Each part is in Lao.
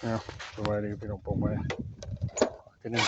ເອົາ ສະບາຍດີພີ່ນ້ອງປ້ອງໄປ ເທື່ອໜຶ່ງ.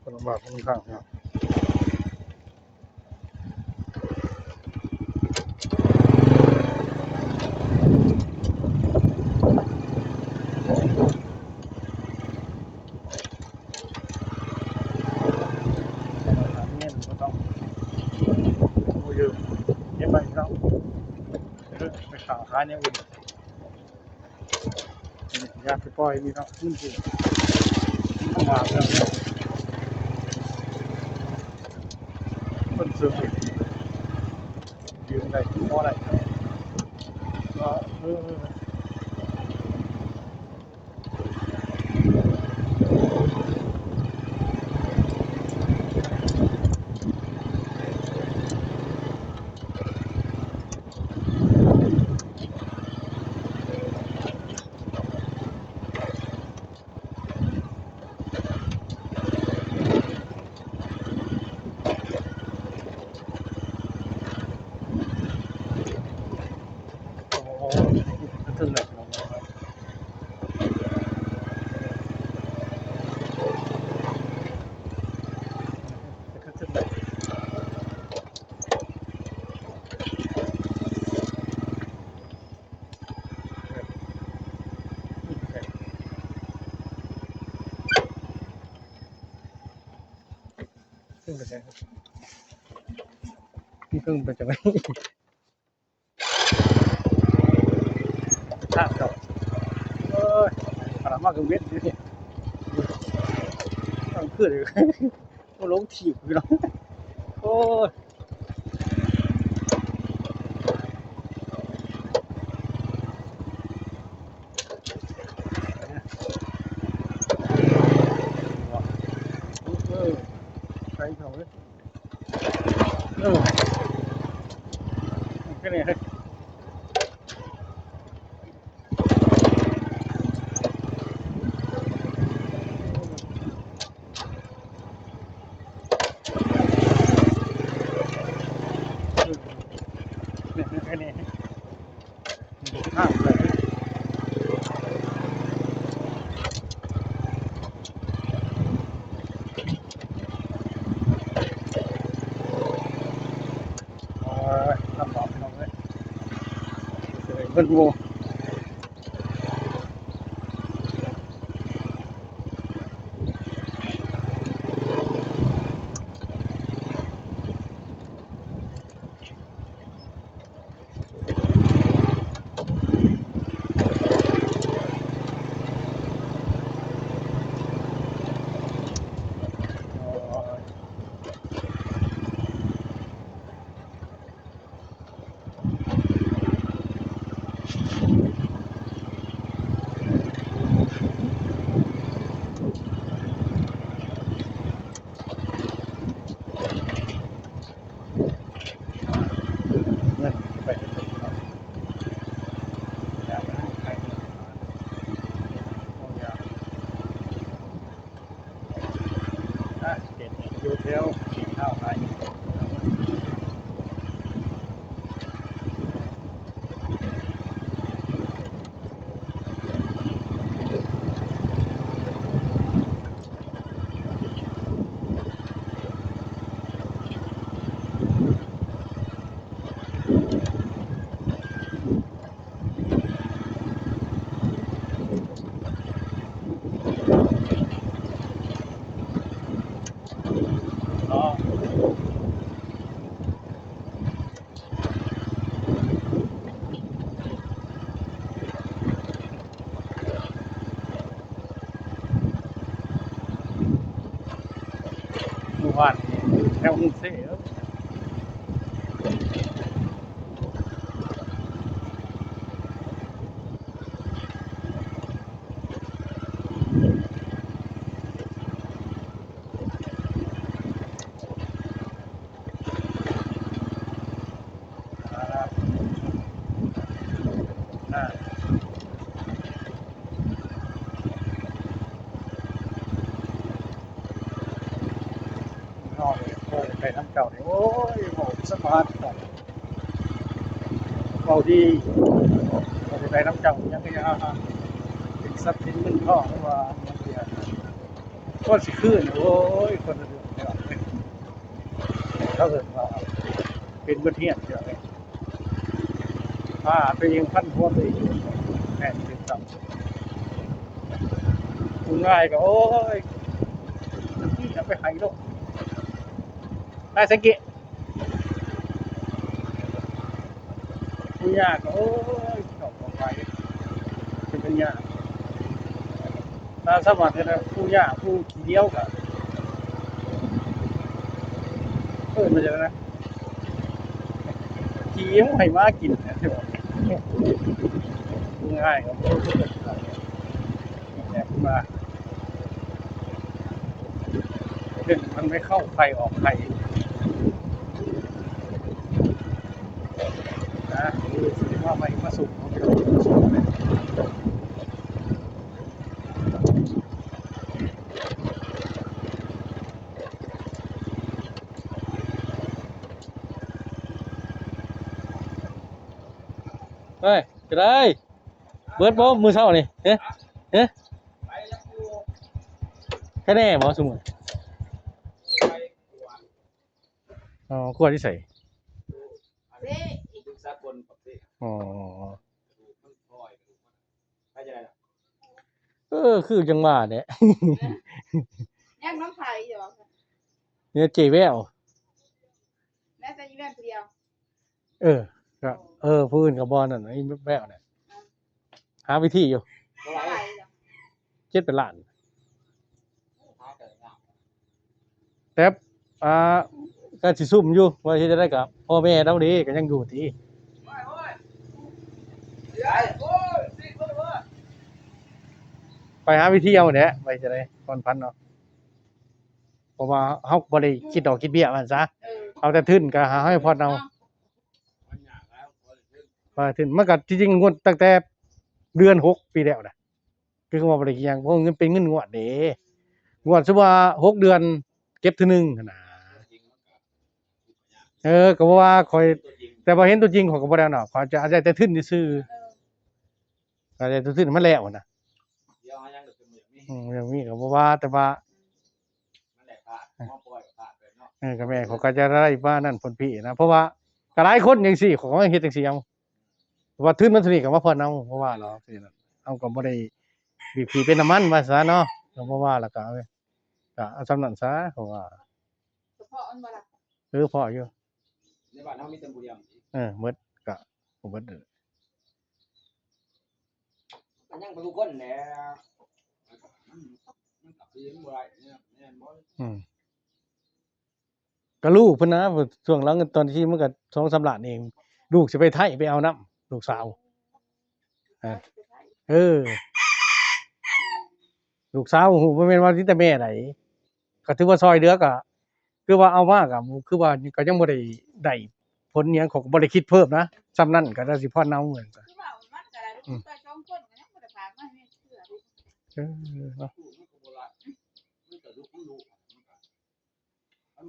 ຄົນລຳບາກຄົນຂ້າງເນາະ. ເງິນບໍ່ຕ້ອງ ໂອ້ຍ ເກັບໄວ້ເນາະ ໄປຂາຍແນວອື່ນ. ຢາກໄປປ່ອຍນີ້ເນາະ ມັນຊິ ມັນຫວານແລ້ວເນາະ ຄົນເສີບຢືມໄດ້ ພໍໄດ້ເນາະ ເອີ. ເພິ່ງໄປໃສ ເພິ່ງໄປໃສ ທາງເຈົ້າ ເອີຍ ຂະໜາດມາກາງເວັນຢູ່ນີ້ ກາງຄືນ ໂອ້ ຫຼົງຖີບຢູ່ເນາະ ໂອ້ຍ. ເອີ ໄກເທົ່າເລີຍ ເອີ ແຄ່ນີ້ເລີຍ. ເອີຍ ລຳບາກພີ່ນ້ອງເອີຍ ເພິ່ນໂຫ ເງິນໄປເຮັດໄປເນາະ ອ່າ ເປັນຢູ່ແຖວເຂດລາວຫຼາຍ. ເນາະ. ໝູ່ບ້ານແຖວຮຸ່ງເຊເດີ. ນ້ອງເອີຍ ໄປນຳເຈົ້ານີ້ ໂອ້ຍ ເວົ້າສະບາຍ ເວົ້າດີ ບໍ່ໄດ້ໄປນຳເຈົ້າ ຍັງກະຢ່າ ເປັນຊັບສິນເງິນທອງ ຫຼືວ່າຫຍັງກະຢ່າ ກໍຊິຄືນ ໂອ້ຍ ຄົນລະເລື່ອງແລ້ວ ເຂົາເອີ້ນວ່າເປັນບົດຮຽນ ພີ່ນ້ອງເອີຍ ພາໂຕເອງພັນຜົວໂຕເອງ ແມ່ນເປັນຊ້ຳ ຜູ້ງ່າຍກໍ ໂອ້ຍ ນີ້ຈະໄປໃຫ້ໂລດ ໄປສັງເກດ ຜູ້ຍາກກໍ ໂອ້ຍ ເຂົ້າຂອງໄປ ເປັນບັນຍາ ຕາມສາມາດເຮັດໃຫ້ຜູ້ຍາກຜູ້ຂີ້ດຽວກໍ ເອີ້ນວ່າຈັ່ງໃດນະ ຂີ້ໃຫ້ໝາກິນ ງ່າຍກໍ ແບບວ່າ ເປັນມັນໄມ່ເຂົ້າໃຜອອກໃຜ ນະ ຄືຊິວ່າໄປມາສົ່ງເນາະ ເອີຍ ເປັນໃດ ເບິດບໍ່ມື້ເຊົ້ານີ້ ເອີ ເອີ ແຄ່ແນ່ບໍ່ຊຸມື້ ອໍ ກວດຢູ່ໃສ ເດ້ ອໍ ເອີ ຄືຈັ່ງວ່າແຫຼະ ຍັງນຳໃຜຢູ່ ເນຍ ເຈແວວ ແມ່ນແຕ່ອີແວວຜູ້ດຽວ ເອີ ກໍ ເອີ ຜູ້ອື່ນກໍບໍ່ນັ້ນ ອີແວວນະ ອ່າ ຫາວິທີຢູ່ ເທົ່າໃດລະ ເຈັດແປດລ້ານ ແຕ່ ອ່າ ກໍຊິຊຸ່ມຢູ່ ວ່າເຮັດຈັ່ງໃດກໍພໍ່ແມ່ລາວເດ້ ກໍຍັງຢູ່ຕິ ໄປຫາວິທີເອົາແຫຼະ ວ່າເຮັດຈັ່ງໃດ ຜ່ອນຜັນເນາະ ເພາະວ່າເຮົາບໍ່ໄດ້ຄິດດອກຄິດເບ້ຍວ່າຊັ້ນຊະ ເອີ ເອົາແຕ່ທຶນກໍຫາໃຫ້ຜ່ອນເອົາ ມັນຍາກແລ້ວ ບໍ່ໄດ້ທຶນ ວ່າທຶນ ມັນກໍທີ່ຈິງງວດຕັ້ງແຕ່ເດືອນຫົກປີແລ້ວນະ ຄືວ່າບໍ່ໄດ້ຫຍັງ ເພາະເງິນເປັນເງິນງວດເດ້ ງວດສົມມຸດວ່າຫົກເດືອນເກັບເທື່ອໜຶ່ງຫັ້ນນະ ເອີ ກໍບໍ່ວ່າຂ້ອຍ ແຕ່ວ່າເຫັນຕົວຈິງຂ້ອຍກໍບໍ່ໄດ້ເນາະ ຂ້ອຍຈະອາໄສແຕ່ທຶນຊື່ໆ ເອີ ອາໄສແຕ່ທຶນໃຫ້ມັນແລ້ວຫັ້ນນະ ດຽວຫາຫຍັງກໍບໍ່ຢາກມີ ອືມ ຢາກມີກໍບໍ່ວ່າ ແຕ່ວ່າ ມັນໄດ້ພາດ ເອີ ມາປ່ອຍກໍພາດໄປເນາະ ເອີ ກໍແມ່ນ ເຂົາກໍຈະໄດ້ປານນັ້ນພົ້ນພີ້ນະ ເພາະວ່າກໍຫຼາຍຄົນຈັ່ງຊີ້ ເຂົາກໍເຮັດຈັ່ງຊີ້ເອົາ ວ່າທຶນມັນເທົ່ານີ້ກໍມາຜ່ອນເອົາ ເພາະວ່າເນາະ ເຮົາກໍບໍ່ໄດ້ບີບຂີ່ເປັນນ້ຳມັນວ່າຊັ້ນເນາະ ກໍບໍ່ວ່າ ແລ້ວກໍ ເອີ ກໍເອົາສ່ຳນັ້ນຊະ ເພາະວ່າ ສະເພາະມັນບໍ່ລະ ເອີ ພໍຢູ່ ໃນບ້ານເຮົາມີແຕ່ຜູ້ດຽວ ເອີ ໝົດ ກໍບໍ່ໝົດ ກໍຍັງບໍ່ທຸກຄົນແຫຼະ ມັນ ມັນກໍຄືບໍ່ໄດ້ ແມ່ນບໍ່ ອືມ ກໍລູກເພິ່ນນະ ຊ່ວງຫຼັງຕອນທີ່ມັນກໍສອງສາມລ້ານເອງ ລູກຊິໄປໄທໄປເອົານຳລູກສາວ ເອີ ເອີ ລູກສາວຮູ້ ບໍ່ແມ່ນວ່າມີແຕ່ແມ່ໃດ ກໍຖືວ່າຊ່ອຍເຫຼືອ ກໍຄືວ່າເອົາມາ ກໍຄືວ່າກໍຍັງບໍ່ໄດ້ ໄດ້ຜົນຫຍັງ ຂ້ອຍກໍບໍ່ໄດ້ຄິດເພີ່ມນະ ສ່ຳນັ້ນກໍໄດ້ຊິພໍນເອົາ ຄືວ່າມັນກໍໄດ້ ອືມ ລູກໄປສອງຄົນກໍຍັງບໍ່ໄດ້ຝາກມາໃຫ້ແມ່ເທື່ອ ເອີ ເນາະ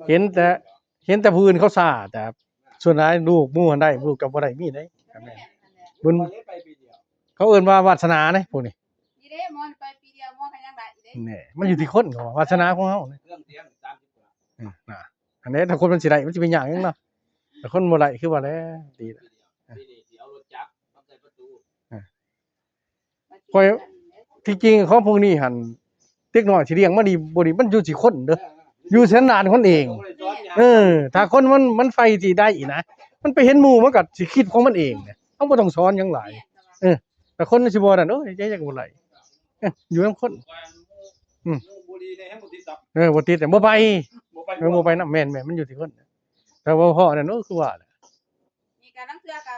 ເຫັນແຕ່ ເຫັນແຕ່ຜູ້ອື່ນເຂົາຊ້າ ແຕ່ສ່ວນຫຼາຍລູກໝູ່ຫັ້ນໄດ້ ລູກເຈົ້າບໍ່ໄດ້ມີເດ້ ກໍແມ່ນ ບຸນ ເຂົາເອີ້ນວ່າວາດສະໜາເດ້ພວກນີ້ ນີ້ເດ້ ໝໍໄປປີດຽວ ໝໍກໍຍັງໄດ້ຢູ່ເດ້ ແນ່ ມັນຢູ່ທີ່ຄົນ ເຂົາວ່າວາດສະໜາຂອງເຮົາ ເລື່ອງເຕີຍງສາມສິບ ອືມ ນະ ອັນນີ້ຖ້າຄົນມັນຊິໄດ້ ມັນຊິເປັນຫຍັງເນາະ ແຕ່ຄົນບໍ່ໄດ້ຄືວ່າແຫຼະ ດີແລ້ວ ປີນີ້ຊິເອົາລົດຈັກມາໃສ່ປະຕູ ເອີ ຂ້ອຍ ທີ່ຈິງຂອງພວກນີ້ຫັ້ນ ເດັກນ້ອຍທີ່ລ້ຽງມານີ້ ບໍ່ນີ້ ມັນຢູ່ທີ່ຄົນເດີ ຢູ່ສັນດານຄົນເອງ. ເອີ ຖ້າຄົນມັນ ມັນໃຝ່ຊິໄດ້ນະ ມັນໄປເຫັນໝູ່ ມັນກໍຊິຄິດຂອງມັນເອງນະ ເຮົາບໍ່ຕ້ອງສອນຫຍັງຫຼາຍ. ເອີ ແຕ່ຄົນມັນຊິບໍ່ນັ້ນ ໂອ້ຍ ແຕ່ຍັງບໍ່ໄດ້ ເອີ ຢູ່ນຳຄົນ ອືມ ບໍ່ດີແດ່ ແຮງບໍ່ຕິດກັບ ເອີ ບໍ່ຕິດ ບໍ່ໄປ ບໍ່ໄປ ເອີ ບໍ່ໄປນຳ ແມ່ນໆ ມັນຢູ່ທີ່ຄົນ ແຕ່ວ່າພໍ້ນັ້ນ ໂອ້ ຄືວ່າແຫຼະ ນີ້ກໍລາງເທື່ອກໍ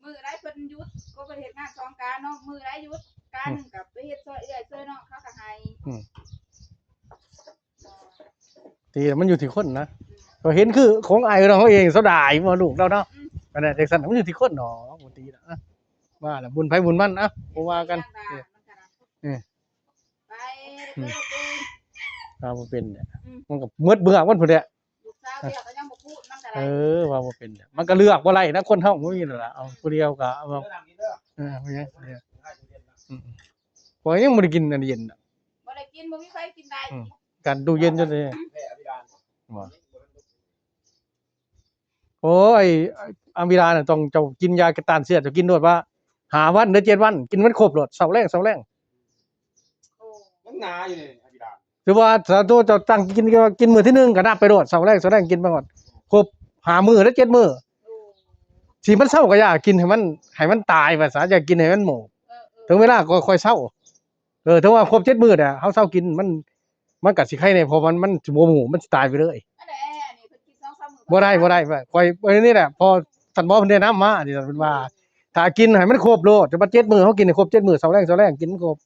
ມື້ໃດເພິ່ນຢຸດ ກໍເພິ່ນເຮັດງານສອງກະເນາະ ມື້ໃດຢຸດກະໜຶ່ງກໍໄປເຮັດຊ່ອຍເອື້ອຍຊ່ອຍນ້ອງ ເຂົາກໍໃຫ້ ອືມ ຕີແລ້ວມັນຢູ່ທີ່ຄົນນະ ກໍເຫັນຄືຂອງອ້າຍນ້ອງເຮົາເອງ ສະດາຍບໍ່ລູກລາວເນາະ ອືມ ອັນນັ້ນຈັ່ງຊັ້ນ ມັນຢູ່ທີ່ຄົນເນາະ ບໍ່ຕີລະ ອະ ວ່າລະບຸນໃຜບຸນມັນ ອະ ບໍ່ວ່າກັນ ເອີ ໄປ ອືມ ເອີ ເອີ ວ່າບໍ່ເປັນແຫຼະ ອືມ ມັນກໍໝົດເບືອກມັນພຸ້ນແຫຼະ ລູກສາວເດຍກໍຍັງບໍ່ພູດ ມັນກໍໄດ້ ເອີ ວ່າບໍ່ເປັນແຫຼະ ມັນກໍເລືອກບໍ່ໄດ້ນະ ຄົນເຮົາບໍ່ມີແລ້ວລະ ເອົາຜູ້ດຽວກໍເອົາ ເອີ ເປັນຫຍັງ ອືມ ຂ້ອຍຍັງບໍ່ໄດ້ກິນອັນເຢັນນະ ບໍ່ໄດ້ກິນ ບໍ່ມີໃຜກິນໄດ້ ອືມ ກັນຕູ້ເຢັນຈົນໄດ້ ບໍ່ ໂອ້ຍ ອາວິດານະ ຕ້ອງເຈົ້າກິນຢາກະຕ້ານເຊື້ອ ເຈົ້າກິນໂລດວ່າຫ້າວັນ ຫຼື ເຈັດວັນ ກິນມັນຄົບໂລດ ເຊົ້າແລງ ເຊົ້າແລງ ໂອ້ ມັນໜາຢູ່ນີ້ອາວິດານ ຄືວ່າຖ້າໂຕເຈົ້າຕັ້ງກິນ ກິນມື້ທີໜຶ່ງກໍນັບໄປໂລດ ເຊົ້າແລງ ເຊົ້າແລງ ກິນໄປຮອດຄົບຫ້າມື້ ຫຼື ເຈັດມື້ ຊິມັນເຊົາກໍຢ່າ ກິນໃຫ້ມັນ ໃຫ້ມັນຕາຍວ່າຊະ ຢ່າກິນໃຫ້ມັນໝູ ເອີ ເອີ ເຖິງເວລາກໍຄ່ອຍເຊົາ ເອີ ເຖິງວ່າຄົບເຈັດມື້ແລ້ວ ເຮົາເຊົາກິນ ມັນ ມັນກໍຊິໄຄແດ່ ເພາະມັນ ມັນຊິບໍ່ໝູ ມັນຊິຕາຍໄປເລີຍ ອັນໃດ ອັນນີ້ເພິ່ນກິນສອງສາມມື້ ບໍ່ໄດ້ ບໍ່ໄດ້ ຂ້ອຍ ອັນນີ້ແຫຼະ ພໍທ່ານໝໍເພິ່ນແນະນຳມາ ອັນນີ້ເພິ່ນວ່າ ຖ້າກິນໃຫ້ມັນຄົບໂລດ ແຕ່ວ່າເຈັດມື້ ເຮົາກິນໃຫ້ຄົບເຈັດມື້ ເຊົ້າແລງ ເຊົ້າແລງ ກິນຄົບ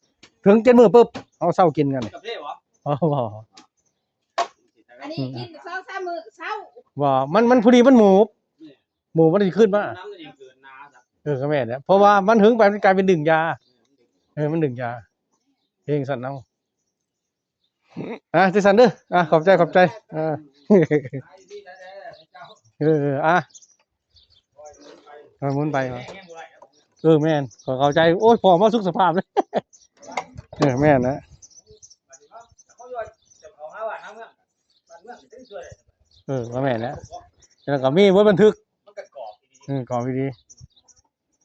ເຖິງເຈັດມື້ປຶບ ເຮົາເຊົາກິນກັນ ກາເຟບໍ່? ບໍ່ ບໍ່ ອັນນີ້ກິນສອງສາມມື້ເຊົາ ບໍ່ ມັນ ມັນພໍດີ ມັນໝູ ໝູມັນຊິຂຶ້ນມາ ນ້ຳນີ້ເກີນໜາຊະ ເອີ ກໍແມ່ນແຫຼະ ເພາະວ່າມັນເຖິງໄປ ມັນກາຍເປັນດຶງຢາ ເອີ ມັນດຶງຢາ ເຮັດຈັ່ງຊັ້ນເອົາ ອ່ະ ຈັ່ງຊັ້ນເດີ ອ່ະ ຂອບໃຈ ຂອບໃຈ ເອີ ເອີ ອ່ະ ມັນໝູນໄປ ເອີ ແມ່ນ ກໍເຂົ້າໃຈ ໂອ້ຍ ພໍມາສຸກສະພາບເລີຍ ເອີ ແມ່ນແຫຼະ ເອີ ກໍແມ່ນແຫຼະ ແລ້ວກໍມີບົດບັນທຶກ ເອີ ກໍດີ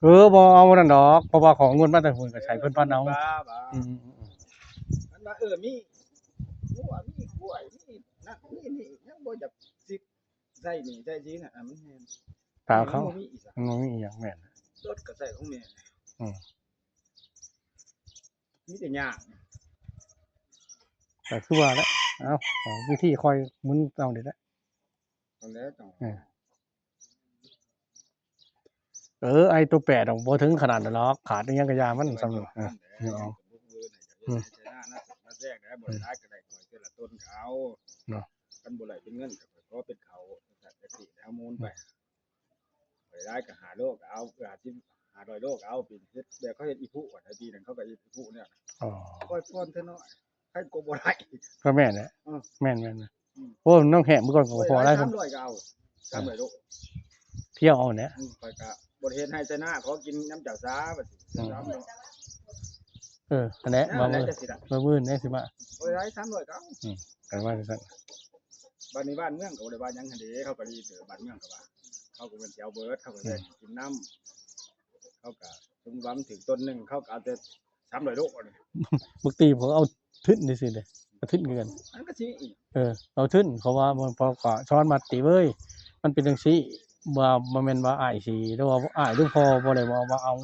ເອີ ບໍ່ເອົານັ້ນດອກ ເພາະວ່າຂໍເງິນມາແຕ່ພຸ້ນກໍໃຫ້ເພິ່ນພັນເອົາ ອືມ ມັນວ່າ ເອີ ມີງົວ ມີຄວາຍ ມີນັ້ນ ມີນີ້ ຍັງບໍ່ຢາກຊິໃຊ້ໜີ້ໃຊ້ສິນນະ ມັນແມ່ນ ຕາມເຂົາ ມັນບໍ່ມີອີກ ມັນບໍ່ມີອີ່ຫຍັງ ແມ່ນ ລົດກໍໃຊ້ຂອງແມ່ ອືມ ມີແຕ່ຍາກ ກໍຄືວ່າແຫຼະ ເອົາ ເອົາວິທີຄ່ອຍໝູນເອົານີ້ແຫຼະ ເອົາແລ້ວ ເອີ ເອີ ໄອ້ໂຕແປດອະ ບໍ່ເຖິງຂະໜາດນັ້ນດອກ ຂາດອີ່ຫຍັງກະຢ່າມັນ ສ່ຳນັ້ນ ເອີ ເອົາ ອືມ ມາແຊກໄດ້ ບໍ່ໄດ້ຫຼາຍກໍໄດ້ ຂ້ອຍແຕ່ລະຕົນກໍເອົາ ເນາະ ຄັນບໍ່ໄດ້ເປັນເງິນກໍຂໍເປັນເຂົ້າ ຈັ່ງຊັ້ນຈັ່ງຊີ້ ເອົາໝູນໄປ ບໍ່ໄດ້ຫຼາຍກໍຫ້າໂລກໍເອົາ ຫ້າສິບ ຫ້າຮ້ອຍໂລກໍເອົາ ປີເຮັດແບບເຂົາເຮັດອີ່ຜູ້ ປີນັ້ນເຂົາກໍເຮັດອີ່ຜູ້ແນວ ອໍ ຂ້ອຍຜ່ອນເທື່ອໜ້ອຍ ໃຜກໍບໍ່ໄດ້ ກໍແມ່ນແຫຼະ ເອີ ແມ່ນໆ ອືມ ໂອ້ ນ້ອງແຮງມື້ກ່ອນກໍພໍຫຼາຍ ສາມຮ້ອຍກໍເອົາ ສາມຮ້ອຍໂລ ພຽວເອົາແຫຼະ ອືມ ຂ້ອຍກໍບໍ່ໄດ້ເຮັດໄຮ່ໄຖນາ ຂໍກິນນຳເຈົ້າສາ ບັດນີ້ ອືມ ເອີ ຫັ້ນແຫຼະ ມາມື້ ມາມື້ນີ້ຊິມາ ບໍ່ໄດ້ຫຼາຍ ສາມຮ້ອຍກໍເອົາ ອືມ ກໍວ່າຈັ່ງຊັ້ນ ບັດນີ້ບ້ານເມືອງກໍບໍ່ໄດ້ວ່າຫຍັງຫັ້ນເດ້ ເຂົາກໍດີເຕີບ ບ້ານເມືອງກໍວ່າ ເຂົາກໍແມ່ນຊິເອົາເບີດ ເຂົາກໍແບ່ງ ອືມ ກິນນຳ ເຂົາກໍສົມຫວັງຖືກຕົ້ນໜຶ່ງ ເຂົາກໍເອົາແຕ່ ສາມຮ້ອຍໂລນີ້ ບາງທີເຂົາເອົາທຶນຈັ່ງຊີ້ເດ້ ເອົາທຶນຄືກັນ ມັນກໍຊິມີອີກ ເອີ ເອົາທຶນ ເຂົາວ່າ ເພາະກໍສອນມາຕິເວີຍ ມັນເປັນຈັ່ງຊີ້ ວ່າບໍ່ແມ່ນວ່າອ້າຍຊິ ຫຼືວ່າອ້າຍ ຫຼືພໍ່ບໍ່ໄດ້ເວົ້າວ່າເອົາ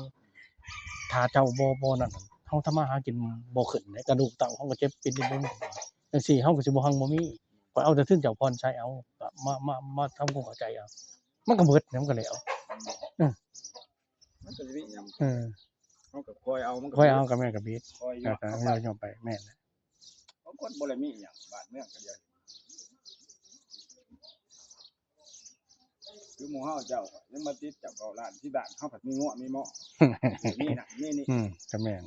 ຖ້າເຈົ້າບໍ່ ບໍ່ນັ້ນ ເຮົາທຳມາຫາກິນບໍ່ຂຶ້ນເດ້ ກະດູກເຕົ້າເຮົາກໍເຈັບ ເປັນຈັ່ງຊີ້ ເຮົາກໍຊິບໍ່ຮັ່ງບໍ່ມີ ຂ້ອຍເອົາແຕ່ທຶນເຈົ້າຜ່ອນໃຊ້ເອົາ ມາ ມາ ມາທຳຄວາມເຂົ້າໃຈເອົາ ມັນກໍເບິດ ມັນກໍແລ້ວ ເອີ ມັນກໍຊິມີຫຍັງ ເອີ ເຮົາກໍຄ່ອຍເອົາ ມັນກໍ ຄ່ອຍເອົາກໍແມ່ນກໍບິດ ຄ່ອຍຫຍໍ້ ເອີ ກໍຫຍໍ້ໄປ ແມ່ນແຫຼະ ບາງຄົນບໍ່ໄດ້ມີຫຍັງ ບ້ານເມືອງກໍດຽວ ຄືໝູ່ເຮົາເຈົ້າ ຍັງມາຕິດເຈົ້າເກົ້າລ້ານ ທີ່ບ້ານເຮົາພັດມີງົວມີໝໍ້ ມີນັ້ນມີນີ້ ອືມ ກໍແມ່ນ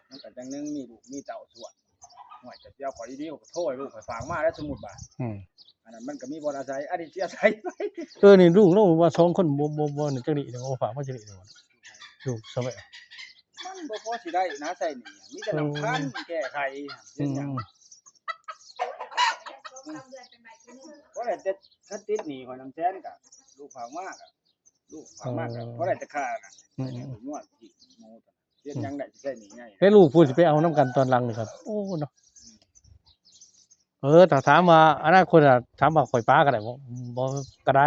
ມັນກໍຈັ່ງໜຶ່ງ ມີລູກມີເຕົ້າສ່ວນ ຫ້ວຍ ຈະຊິເອົາຂ້ອຍດີໆ ຂ້ອຍກໍໂທໃຫ້ລູກຂ້ອຍຝາກມາແລ້ວ ສົມມຸດວ່າ ອືມ ອັນນັ້ນມັນກໍມີບ່ອນອາໄສ ອັນນີ້ຊິອາໄສໃສ ເອີ ນີ້ລູກເນາະ ວ່າສອງຄົນ ບໍ່ ບໍ່ ບໍ່ ນີ້ຈັກນີ້ ເອົາຝາກມາຈັກນີ້ ລູກສະແຫວະ ມັນບໍ່ພໍຊິໄດ້ນະ ໃຊ້ໜີ້ ມີແຕ່ນຳຄັນ ເອີ ແກ້ໄຂ ເຮັດຫຍັງ ອືມ ພໍໄດ້ແຕ່ ຄັນຕິດໜີ້ຂ້ອຍນຳແສນກະ ລູກຝາກມາກະ ລູກຝາກມາກະ ເອີ ພໍໄດ້ແຕ່ຄ່ານັ້ນ ອືມ ນວດອີກ ໝໍ ເຮັດຫຍັງໄດ້ ຊິໃຊ້ໜີ້ໃຫຍ່ ແຕ່ລູກຜູ້ຊິໄປເອົານຳກັນຕອນຫຼັງນີ້ຄັບ ໂອ້ ເນາະ ອືມ ເອີ ຖ້າຖາມວ່າອະນາຄົດ ຖ້າຖາມວ່າຂ້ອຍປາກໍໄດ້ບໍ່? ບໍ່ກໍໄດ້.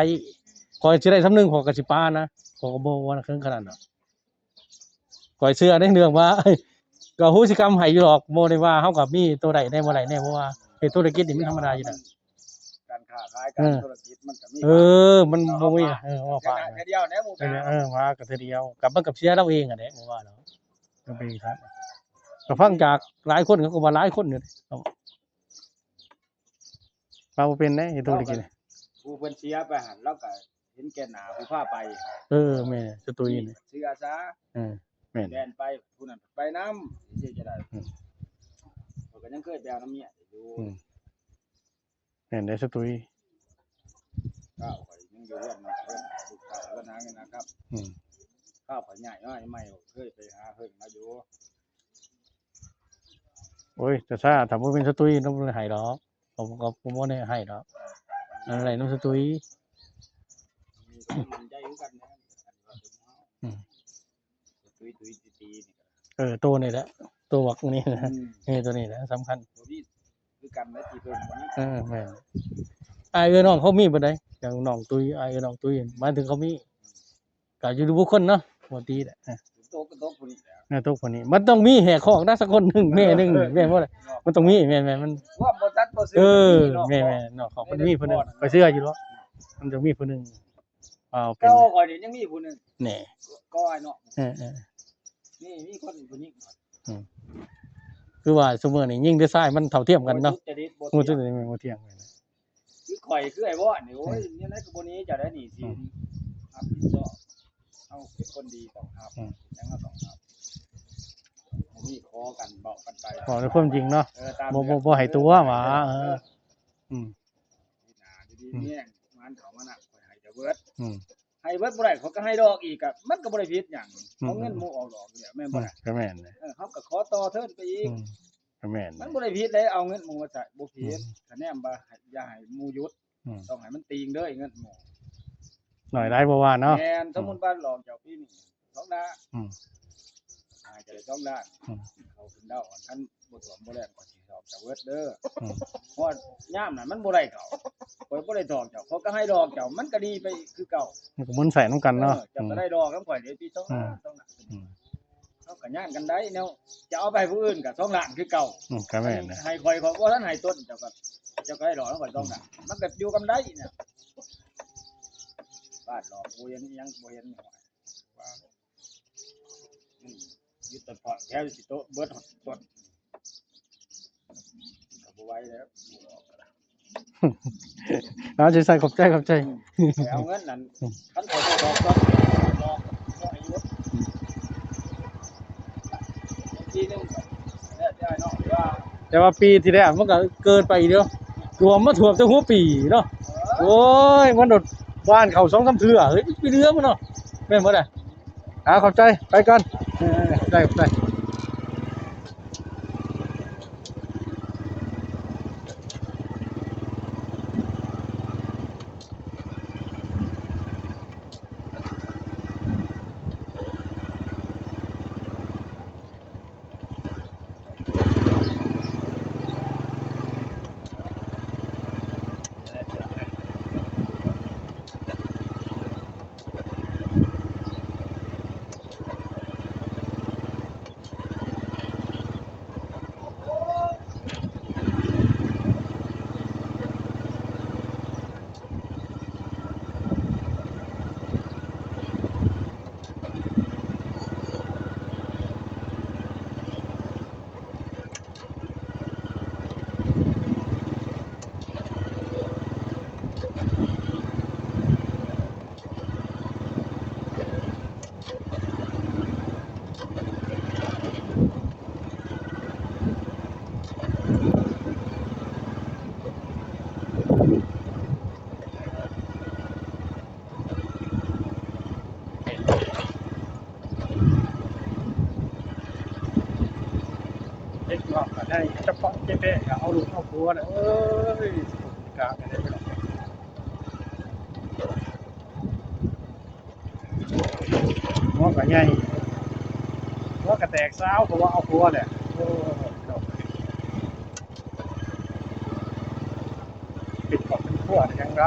ຂ້ອຍຊິໄດ້ສ່ຳໜຶ່ງ ຂ້ອຍກໍຊິປານະ. ຂ້ອຍກໍບໍ່ວ່າເຖິງຂະໜາດນັ້ນ. ຂ້ອຍເຊື່ອໃນເລື່ອງວ່າ ກໍໂຫສິກຳໃຫ້ຢູ່ດອກ. ບໍ່ໄດ້ວ່າເຮົາກໍມີໂຕໄດ້ແດ່ ບໍ່ໄດ້ແດ່ ເພາະວ່າເຮັດທຸລະກິດນີ້ມັນທຳມະດາຢູ່ແລ້ວ. ການຄ້າຂາຍ ການທຸລະກິດມັນກໍມີ ເອີ ມັນບໍ່ມີ ເອີ ວ່າປານ ເທື່ອດຽວແດ່ໝູ່ ເອີ ວ່າກໍເທື່ອດຽວ ກັບມັນກັບເສຍລາວເອງຫັ້ນແຫຼະ ບໍ່ວ່າດອກ. ກໍເປັນຊັ້ນ ກໍຟັງຈາກຫຼາຍຄົນ ເຂົາກໍວ່າຫຼາຍຄົນຢູ່ເດ້. ວ່າບໍ່ເປັນເດ້ ເຮັດທຸລະກິດນີ້ ຜູ້ເພິ່ນເສຍໄປຫັ້ນ ລາວກໍເຫັນແກ່ໜ້າຜູ້ພາໄປ. ເອີ ແມ່ນ ສະຕຸຍນີ້ ເຊື່ອຊະ. ເອີ ແມ່ນ ແລ່ນໄປ ຜູ້ນັ້ນໄປນຳ ຊິເຮັດຈັ່ງໃດ? ອືມ ຂ້ອຍກໍຍັງເຄີຍໄປເອົານຳເມຍຢູ່. ອືມ ແມ່ນເດ້ ສະຕຸຍ. ຂ້າວຂ້ອຍຍັງຢູ່ເຮືອນ ເຮືອນລູກສາວ ເຮືອນຫາເງິນນະຄັບ. ອືມ ຂ້າວຂ້ອຍຍ້າຍມາໃໝ່ ເຄີຍໄປຫາເພິ່ນມາຢູ່. ໂອ້ຍ ແຕ່ຖ້າ ຖ້າບໍ່ແມ່ນສະຕຸຍ ລາວບໍ່ໄດ້ໃຫ້ດອກ. ເຂົາກໍບໍ່ໄດ້ໃຫ້ດອກ ອັນໄດ້ນຳສະຕຸຍ. ອືມ ສະຕຸຍ ຕຸຍຕີໆ ນີ້ກໍໄດ້. ເອີ ໂຕນີ້ແຫຼະ ໂຕບັກນີ້ ອືມ ນີ້ ໂຕນີ້ແຫຼະສຳຄັນ ບໍ່ມີຄືກັນນະ ທີ່ເບິ່ງ ເອີ ແມ່ນ. ອ້າຍເອື້ອຍນ້ອງເຂົາມີເບິດໃດ ຢ່າງນ້ອງຕຸ້ຍ ອ້າຍເອື້ອຍນ້ອງຕຸ້ຍ ໝາຍເຖິງເຂົາມີ ກໍຢູ່ທີ່ບຸກຄົນເນາະ ບໍ່ຕິແຫຼະ. ເອີ ຕົກກໍຕົກຜູ້ນີ້ແຫຼະ ເອີ ຕົກຜູ້ນີ້ ມັນຕ້ອງມີແຫກຄອກນະ ສັກຄົນໜຶ່ງ ແມ່ໜຶ່ງ ແມ່ນບໍ່ລະ? ມັນຕ້ອງມີ ແມ່ນໆ ມັນ ຄວາມບໍ່ຕັດບໍ່ເຊື່ອ ເອີ ມັນມີເນາະ ແມ່ນໆເນາະ ຂອງມັນມີຜູ້ໜຶ່ງ ຂ້ອຍເຊື່ອຢູ່ດອກ ມັນຕ້ອງມີຜູ້ໜຶ່ງ. ເອົາ ເປັນ ເກົ່າຂ້ອຍນີ້ຍັງມີຜູ້ໜຶ່ງ ແນ່ ກໍອ້າຍເນາະ ເອີໆ ນີ້ມີຄົນຜູ້ຍິງ ອືມ ຄືວ່າຊຸມື້ນີ້ຍິງແຕ່ຊາຍ ມັນເທົ່າທຽມກັນເນາະ ບໍ່ສຸຈະລິດ ບໍ່ ບໍ່ ເທົ່ຽງ ບໍ່ທຽງ ຄືຂ້ອຍ ຄືໄອ້ວອນນີ້ ໂອ້ຍ ອືມ ແນວໃດກໍບໍ່ໜີຈາກໄດ້ນີ້ ຊິ ອືມ ຮັບຜິດຊອບ ເຮົາເປັນຄົນດີຕ້ອງຮັບ ອືມ ຫຍັງເຮົາຕ້ອງຮັບ ບໍ່ມີຂໍກັນ ເວົ້າກັນໄປ ເວົ້າໃນຄວາມຈິງເນາະ ເອີ ຕາມ ບໍ່ ບໍ່ ບໍ່ໃຫ້ຕົວະຫວາ ເອີ ເອີ ອືມ ດີໜ້າ ດີ ອືມ ມີແຮງ ມັນເຂົ້າມານຳ ຂ້ອຍໃຫ້ຈະເບິດ ອືມ ໃຫ້ເບິດບໍ່ໄດ້ ຂ້ອຍກໍໃຫ້ດອກອີກ ກໍມັນກໍບໍ່ໄດ້ຜິດຫຍັງ ອືມ ເອົາເງິນໝູ່ອອກດອກນີ້ແຫຼະ ແມ່ນບໍ່ລະ? ອືມ ກໍແມ່ນແຫຼະ ເອີ ເຮົາກໍຂໍຕໍ່ເທີນໄປອີກ ອືມ ກໍແມ່ນ ມັນບໍ່ໄດ້ຜິດເດ້ ເອົາເງິນໝູ່ມາໃຊ້ ບໍ່ຜິດ ອືມ ຄະແນນວ່າ ຢາກໃຫ້ໝູ່ຢຸດ ອືມ ຕ້ອງໃຫ້ມັນຕີງເດີ ເງິນໝູ່ ໜ້ອຍຫຼາຍບໍ່ວ່າເນາະ ແມ່ນ ອືມ ສົມມຸດວ່າຫຼອກເຈົ້າປີນີ້ສອງລ້ານ ອືມ ອາດຈະໄດ້ສອງລ້ານ ອືມ ເຂົາຂຶ້ນດາວ ຄັນບໍ່ຖ້ວມບໍ່ແລ້ງ ຂ້ອຍຊິຫຼອກເຈົ້າເບິດເດີ ອືມ ຮອດຍາມນັ້ນມັນບໍ່ໄດ້ເຂົາ ຂ້ອຍບໍ່ໄດ້ຖອກເຈົ້າ ເຂົາກໍໃຫ້ດອກເຈົ້າ ມັນກໍດີໄປຄືເກົ່າ ມັນກໍໝູນໃຊ້ນຳກັນເນາະ ເອີ ເຈົ້າກໍໄດ້ດອກນຳຂ້ອຍເດ້ ປີສອງລ້ານ ອືມ ສອງລ້ານ ອືມ ເຮົາກໍຍ່າງກັນໄດ້ແນວ ຈະເອົາໄປໃຫ້ຜູ້ອື່ນກໍສອງລ້ານຄືເກົ່າ ອືມ ກໍແມ່ນນະ ໃຫ້ຂ້ອຍ ຂ້ອຍບໍ່ທັນໃຫ້ຕົນ ເຈົ້າກໍ ເຈົ້າກໍໄດ້ດອກນຳຂ້ອຍສອງລ້ານ ອືມ ມັນກໍຢູ່ກັນໄດ້ນະ ບາດດອກບໍ່ເຫັນອີ່ຫຍັງ ບໍ່ເຫັນ ວ່າ ອືມ ຢູ່ແຕ່ພໍແຖວຊິໂຕະເບິດຮອດຕົ້ນ ກໍບໍ່ໄຫວແລ້ວ ເອົາໃຈໃສ່ ຂອບໃຈ ຂອບໃຈ ໄປເອົາເງິນນັ້ນ ອືມ ຄັນເຂົາບໍ່ບອກກໍບອກ ບອກໃຫ້ຢຸດ ອືມ ທີໜຶ່ງກໍແລ້ວແຕ່ເນາະ ແຕ່ວ່າ ແຕ່ວ່າປີທີ່ແລ້ວມັນກໍເກີນໄປອີກເດ້ ຖ້ວມມາຖ້ວມແຕ່ຫົວປີເນາະ ເອີ ໂອ້ຍ ມັນໂດດບ້ານເຂົາສອງສາມເທື່ອ ເຮີ້ຍ ມັນຊິເຫຼືອມັນເນາະ ແມ່ນບໍ່ລະ? ອ່າ ຂອບໃຈ ໄປກ່ອນ ເອີ ຂອບໃຈ ຂອບໃຈ. ເດັກນ້ອຍກໍໄດ້ສະເພາະເຈເປ້ກໍເອົາລູກເອົາຜົວນະ ເອີຍ ກາງກັນໄດ້ ຫົວກໍໃຫຍ່ ຫົວກໍແຕກຊາວ ເພາະວ່າເອົາຜົວແຫຼະ ໂອ້ຍ. ປວດจั่งใด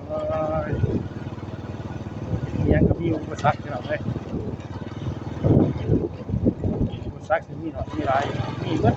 ໂອ້ຍ ອີ່ຫຍັງກໍມີອຸປະສັກ ພີ່ນ້ອງເອີຍ ອຸປະສັກ ມີໜ້ອຍມີຫຼາຍ ມີເບິດ.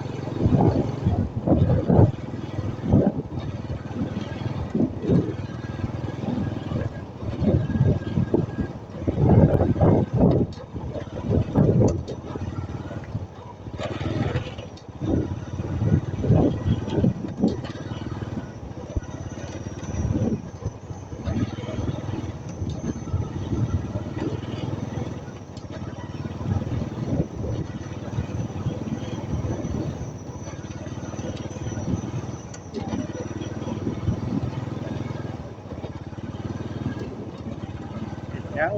ເຮັດຫຍັງ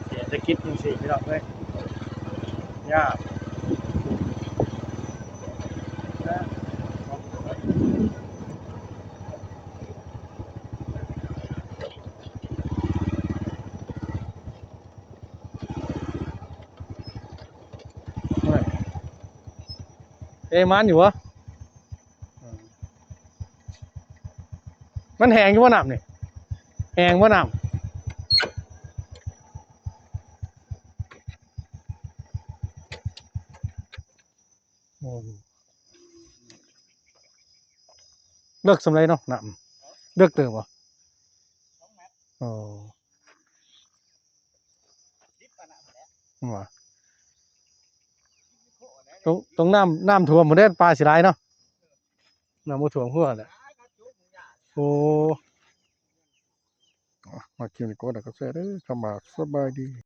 ເສດຖະກິດຈັ່ງຊີ້ ພີ່ນ້ອງເອີຍ ຍາກ. ເອ ມັນຢູ່ຫວາ? ມັນແຫ້ງຢູ່ບໍ່ນ້ຳນີ້? ແຫ້ງບໍ່ນ້ຳ? ໂອ້ ເລິກສ່ຳໃດເນາະ ນ້ຳເລິກເຕີບບໍ່? ໂອ້ ວ່າ ຕ້ອງ ຕ້ອງນ້ຳ ນ້ຳຖ້ວມພຸ້ນເດ້ ປາຊິຫຼາຍເນາະ ນ້ຳບໍ່ຖ້ວມຫົວແຫຼະ. ໂອ້ ມາຄລິບນີ້ກໍໄດ້ ກໍແຊເດີ ຄຳວ່າສະບາຍດີ.